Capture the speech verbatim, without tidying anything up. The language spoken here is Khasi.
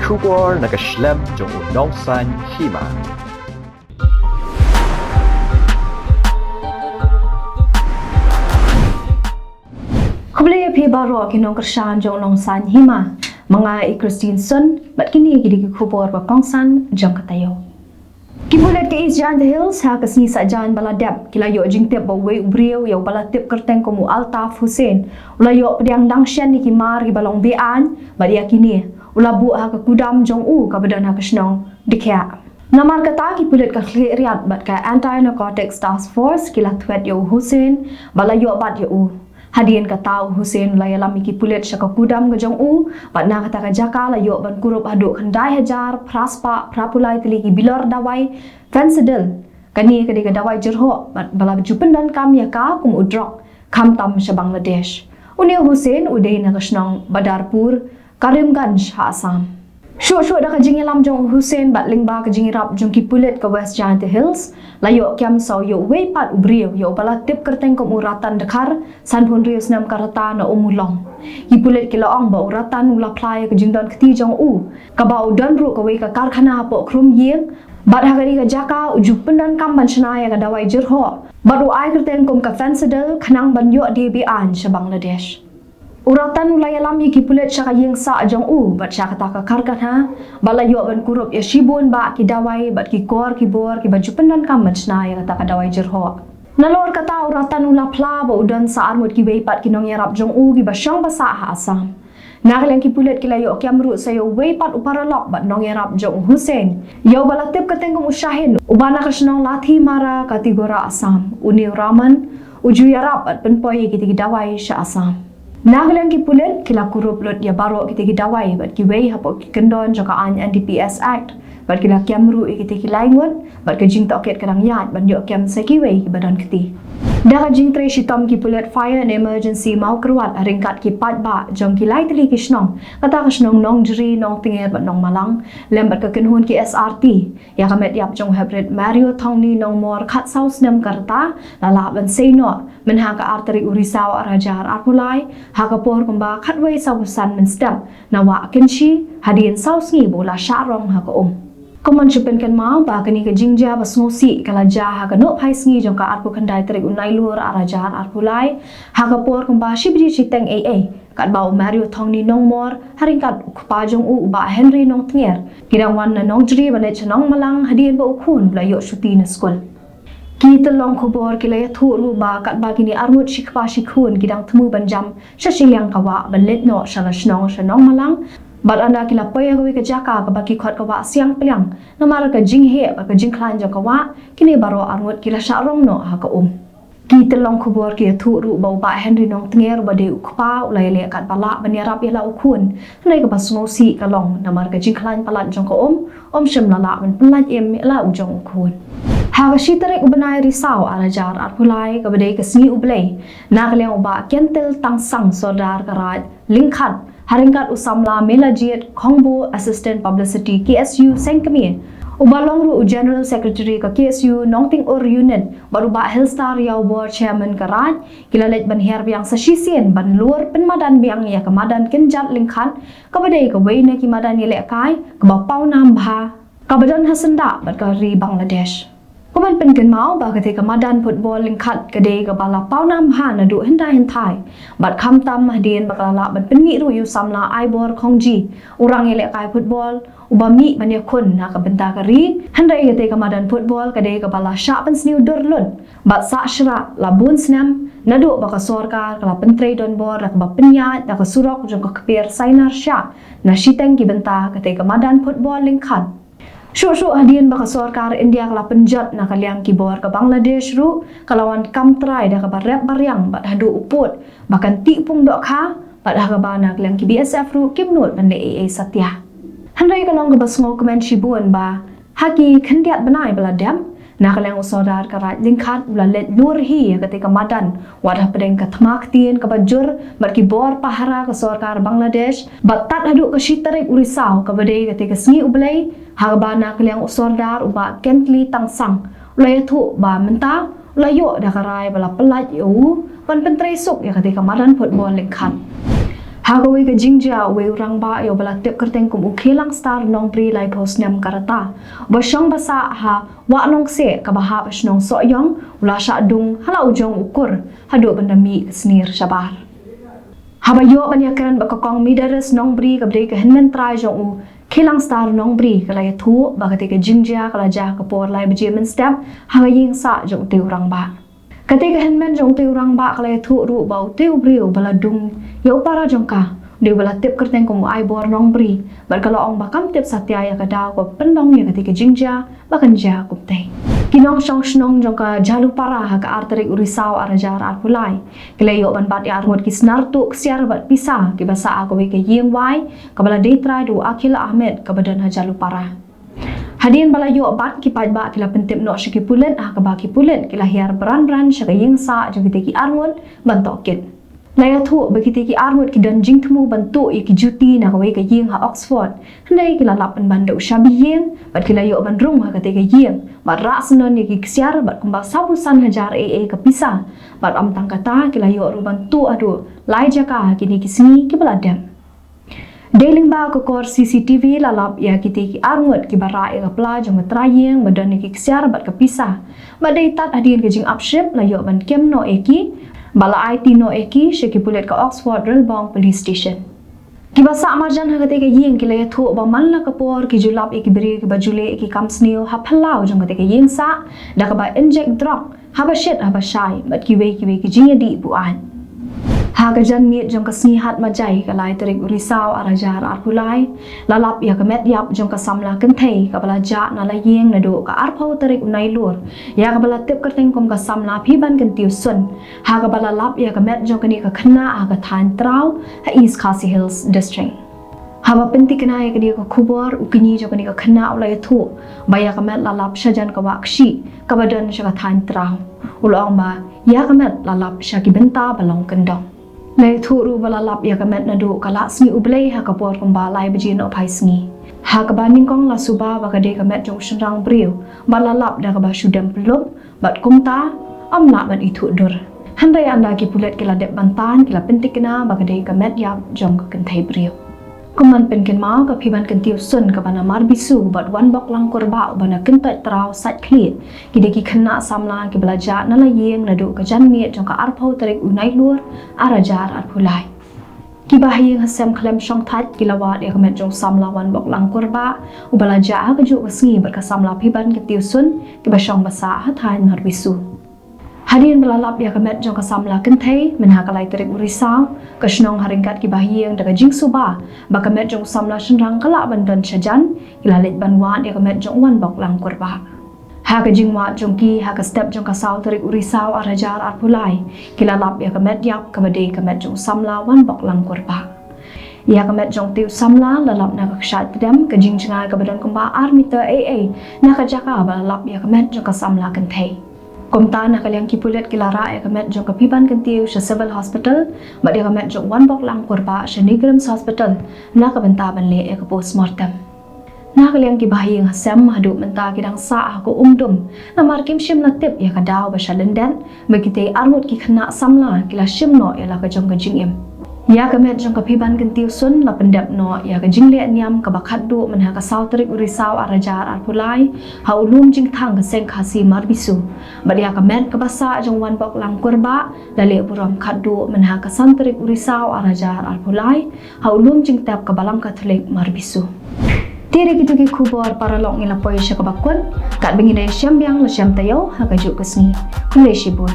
Khubor na ka shlem jong u Nongsaiñ Hima. Khublei ïa phi baroh ki nongkyrshan jong u Nongsaiñ Hima. Ma nga i Christine Sun, bad kine ki dei ki khubor ba kongsan jong ka taïew. Ki pulit ka East Jaintia Hills ha ka sngi Saitjaiñ ba la dep ki la ïoh jingtip ba uwei u briew ïa uba la tip kyrteng kum u Altaf Hussain u la ïoh pdiang dang shen ïa ki mar kiba long be-aiñ, bad ïa kine u la buh ha ka kudam jong u kaba don ha ka shnong Dkhiah. Namar kata ki pulit ka Khliehriat bad ka Anti Narcotics Task Force ki la thwet ïa u Hussain bad la ïoh bat ïa u. Hadien kata u Hussain u la ïalam ïa ki pulit sha ka kudam ka jong u, bad na kata ka jaka la ïoh ban kurup haduh khyndai hajar phra spah phra phew lai tylli ki bilor dawai Phensedyl. Kane ka dei ka dawai jyrhoh bad ba la ju pyndonkam ïa ka kum u drok, khamtam sha Bangladesh. Une u Hussain u dei na ka shnong Badarpur, Karimganj ha Assam. Shuh shuh da ka jingïalam jong u Hussain bad lyngba ka jingïarap jong ki pulit ka West Jaintia Hills, la ïoh kem sa ïa uwei pat u briew ïa uba la tip kyrteng kum u Ratan Dkhar, sanphew hynriew snem ka rta na Ummulong. Ki pulit ki la ong ba u Ratan u la phla ïa ka jingdon kti jong u, kaba u don ruh kawei ka karkhana hapoh Khrumïing, bad ha kane ka jaka u ju pyndonkam ban shna ïa ka dawai jyrhoh bad u ai kyrteng kum ka Phensedyl khnang ban ïoh die be-aiñ sha Bangladesh. U Ratan u la ïalam ïa ki pulit sha ka ïing sah jong u bad sha kata ka karkhana, bad la ïoh ban kurup ïa shibun bah ki dawai bad ki kor ki bor kiba ju pyndonkam ban shna ïa kata ka dawai jyrhoh. Nalor kata u Ratan u la phla ba u don sa arngut kiwei pat ki nongïarap jong u kiba shong ba sah ha Assam. Na ka liang ki pulit ki la ïoh kem ruh sa ïa uwei pat u paralok bad nongïarap jong u Hussain, ïa uba la tip kyrteng kum u Shahin, uba na ka shnong Lathimara, Katigora, Assam. Une u Raman u ju ïarap bad pynpoi ïa kita ki dawai sha Assam. Na ka liang ki pulit ki la kurup lut ïa baroh kita ki dawai bad kiwei hapoh ki kyndon jong ka aiñ N D P S Act, bad ki la kem ruh ïa kita ki laingut, bad ka jingtohkit ka dang ïaid ban ïoh kem sa kiwei kiba don kti. Da ka jingtrei shitom ki pulit Fire and Emergency Mawkyrwat ha ryngkat ki paidbah jong ki lai tylli ki shnong, kata ka shnong Nongjri, Nongtnger bad Nongmalang, lem bad ka kynhun ki S R T, ïa ka met ïap jong u Heprit Mario Thongni Nongmor, khatsaw snem ka rta, la lah ban sei noh mynha ka ar tarik u Risaw ar hajar arphew lai, ha ka por kumba khatwei sawphew san mynstep, na Wah Kynshi, hadien saw sngi ba u la shah rong ha ka um. Kumban shu pynkynmaw ba kane ka jingjia ba sngewsih ka la jia ha ka nohphai sngi jong ka arphew khyndai tarik u Nailur ar hajar arphew lai, ha ka por kumba shi baje shiteng eiei, katba u Mario Thongni Nongmor ha ryngkat u kpa jong u, u Bah Henry Nongtnger, ki dang wan na Nongjri ban leit sha Nongmalang hadien ba u khun u la ïoh shuti na skul. Ki tyllong khubor ki la ïathuh ruh ba katba kine arngut shi kpa shi khun ki dang thmu ban jam sha shiliang ka wah ban leit noh sha la shnong sha Nongmalang, bad ynda ki la poi ha kawei ka jaka kaba ki khot ka Wah Siang Pliang, namar ka jingheh bad ka jingkhlaiñ jong ka wah, kine baroh arngut ki la shah rong noh ha ka um. Ki tyllong khubor ki ïathuh ruh ba u Bah Henry Nongtnger uba dei u kpa u la ïaleh katba lah ban ïarap ïa la u khun. Hynrei kaba sngewsih ka long namar ka jingkhlaiñ palat jong ka um, um shym la lah ban pynlait im ïa la u jong u khun. Ha ka shi tarik u bnai Risaw ar hajar arphew lai kaba dei ka sngi U Blei, na ka liang u Bah Kentil Tangsang Sordar ka Raid Lyngkhat, ha ryngkat u samla Melajit Khongbo, Assistant Publicity, K S U Sengkmie, uba long ruh u General Secretary ka K S U Nongting Ur Unit, bad u Bah Helstar Ïawbor, Chairman ka Raid, ki la leit ban hiar biang sa shisien ban lur pynmadan biang ïa ka madan Kynjat Lyngkhat, kaba dei kawei na ki madan ïalehkai kaba pawnam bha, kaba don ha syndah bad ka ri Bangladesh. Kumban pynkynmaw ba katei ka madan football Lyngkhat ka dei kaba la pawnam bha naduh hyndai hynthai, bad khamtam hadien ba ka la lah ban pynmih ruh ïa u samla Aibor Khongji, u rangïalehkai football uba mih ban ïakhun na ka bynta ka ri. Hynrei katei ka madan football ka dei kaba la shah pynsniew dur lut bad sah shrah la bun snem, naduh ba ka sorkar ka la pyntrei donbor da kaba pynïaid da ka surok jong ka kper Sainar Shah na shiteng ki bynta katei ka madan football Lyngkhat. Shuh shuh hadien ba ka sorkar India ka la pynjot na ka liang ki bor ka Bangladesh ruh, ka la wan kam trai da kaba rep ba riang bad haduh u pud ba kan tih pung dohkha, bad ha kaba na ka liang ki B S F ruh kim nud ban leh ei ei satia. Hynrei ka long kaba sngewkmen shibun ba ha ki khyndiat bnai ba la dep, na ka liang u Sordar ka Raid Lyngkhat u la leit lur hi ïa katei ka madan, wat hapdeng ka thma ktien kaba jur bad ki bor pahara ka sorkar Bangladesh, bad tad haduh ka shi tarik u Risaw kaba dei katei ka sngi U Blei, ha kaba na ka liang u Sordar u Bah Kentli Tangsang u la ïathuh ba mynta u la ïoh da ka rai ba la pyllait ïa u ban pyntrei suk ïa katei ka madan football Lyngkhat. Ha kawei ka jingjia, uwei u rangbah ïa uba la tip kyrteng kum u Khilangstar Nongbri, laiphew snem ka rta, uba shong ba sah ha Wah Nongkseh kaba hap ha shnong Sohiong, u la shah dung ha la u jong u kur haduh ban da mih ka snier shabar. Haba ïoh ban ïakren bad ka Kong Midaris Nongbri kaba dei ka hynmen trai jong u Khilangstar Nongbri, ka la ïathuh ba katei ka jingjia ka la jia ha ka por lai baje mynstep ha ka ïing sah jong utei u rangbah. Katei ka hynmen jong utei u rangbah ka la ïathuh ruh ba utei u briew ba la dung ïa u para jong ka u dei uba la tip kyrteng kum u Aibor Nongbri, bad ka la ong ba kam tip satia ïa ka daw kaba pynlong ïa katei ka jingjia ba kan jia kumtei. Ki nongshong shnong jong ka Jalupara ha ka ar tarik u Risaw ar hajar arphew lai ki la ïoh ban bat ïa arngut ki snar tuh ksiar bad pisa kiba sah ha kawei ka ïing wai kaba la dei trai da u Akhil Ahmed kaba don ha Jalupara. Hadien ba la ïoh bat, ki paidbah ki la pyntip noh sha ki pulit, ha kaba ki pulit ki la hiar bran bran sha ka ïing sah jong kitei ki arngut ban tohkit. La ïathuh ba kitei ki arngut ki don jingthmu ban tuh ïa ki juti na kawei ka ïing ha Oxford. Hynrei ki la lap pynban da u shabi ïing bad ki la ïoh ban rung ha katei ka ïing bad rah syndon ïa ki ksiar bad kumba sawphew san hajar A A ka pisa. Bad ym tang kata, ki la ïoh ruh ban tuh haduh lai jaka ha kine ki sngi kiba la dep. Dei lyngba ka kor C C T V la lap ïa kitei ki arngut kiba rah ïa ka pla jong ka trai ïing ba don ïa ki ksiar bad ka pisa. Bad dei tad hadien ka jingap ship la ïoh ban kem noh ïa ki bad la aiti noh ïa ki sha ki pulit ka Oxford Relbong Police Station. Kiba sah marjan ha katei ka ïing ki la ïathuh ba man la ka por ki ju lap ïa ki briew kiba ju leh ïa ki kam sniew ha phyllaw jong katei ka ïing sah da kaba injek drok haba shit haba shai bad kiwei kiwei ki jingïadih buaid. Ha ka janmiet jong ka sngi Hat Majai, ka lai tarik u Risaw ar hajar arphew lai, la lap ïa ka met ïap jong ka samla kynthei kaba la jah na la ïing naduh ka arphew tarik u Nailur, ïa kaba la tip kyrteng kum ka samla Phiban Kyntiew Sun, ha kaba la lap ïa ka met jong kane ka khynnah ha ka thaiñ Traw ha East Khasi Hills District. Haba pyntikna ïa kane ka khubor, u kñi jong kane ka khynnah u la ïathuh ba ïa ka met la lap shajan ka wah kshih kaba don sha ka thaiñ Traw. U la ong ba ïa ka met la lap sha ki bynta ba long kyndong. La ïathuh ruh ba la lap ïa ka met naduh ka Lahngi U Blei ha ka por kumba lai baje nohphai sngi, ha kaba nyngkong la suba ba ka dei ka met jong u shynrang briew bad la lap da kaba shu dem pyllup bad kumta ym lah ban ithuh dur. Hynrei ynda ki pulit ki la dep ban tan, ki la pyntikna ba ka dei ka met ïap jong ka kynthei briew. Kum ban pynkynmaw, ka Phiban Kyntiew Sun kaba na Marbisu bad Wanbok Langkurbah uba na Kyntoit Traw Saitkhlieh, ki dei ki khynnah samla kiba la jah na la ïing naduh ka janmiet jong ka arphew tarik u Nailur ar hajar arphew lai. Ki bahaïing hasem khlem shongthait ki la wad ïa ka met jong u samla Wanbok Langkurbah uba la jah ha kajuh ka sngi bad ka samla Phiban Kyntiew Sun kiba shong ba sah ha thaiñ Marbisu. Hadien ba la lap ïa ka met jong ka samla kynthei mynha ka lai tarik u Risaw, ka shnong ha ryngkat ki bahaïing da ka jingsuba ba ka met jong u samla shynrang ka lah ban don shajan, ki la leit ban wad ïa ka met jong u Wanbok Langkurbah. Ha ka jingwad jong ki ha ka step jong ka saw tarik u Risaw ar hajar arphew lai, ki la lap ïa ka met ïap kaba dei ka met jong u samla Wanbok Langkurbah. Ïa ka met jong utei u samla la lap na ka kshaid tdem, ka jingjngai kaba don kumba ar meter ei ei na ka jaka ba la lap ïa ka met jong ka samla kynthei. Kumta na ka liang ki pulit ki la rah ïa ka met jong ka Phiban Kyntiew sha Civil Hospital bad ïa ka met jong u Wanbok Langkurbah sha NEIGRIHMS Hospital na ka bynta ban leh ïa ka postmortem. Na ka liang ki bahaïing hasem, haduh mynta ki dang sah ha ka umdum namar kim shym la tip ïa ka daw ba sha lyndet ba kitei arngut ki khynnah samla ki la shim noh ïa la ka jong ka jingim. Ïa ka met jong ka Phiban Kyntiew Sun la pyndep noh ïa ka jingleh niam kaba khatduh mynha ka saw tarik u Risaw ar hajar arphew lai ha u lum jingthang ka Seng Khasi Marbisu. Bad ïa ka met kaba sah jong u Wanbok Langkurbah la leh burom khatduh mynha ka san tarik u Risaw ar hajar arphew lai ha u lum jingtep ka Balang Katholik Marbisu. Te dei kito ki khubor paralok ngi la poi sha kaba kut, katba ngin ïashem biang la shem taïew ha kajuh ka sngi. Khublei shibun.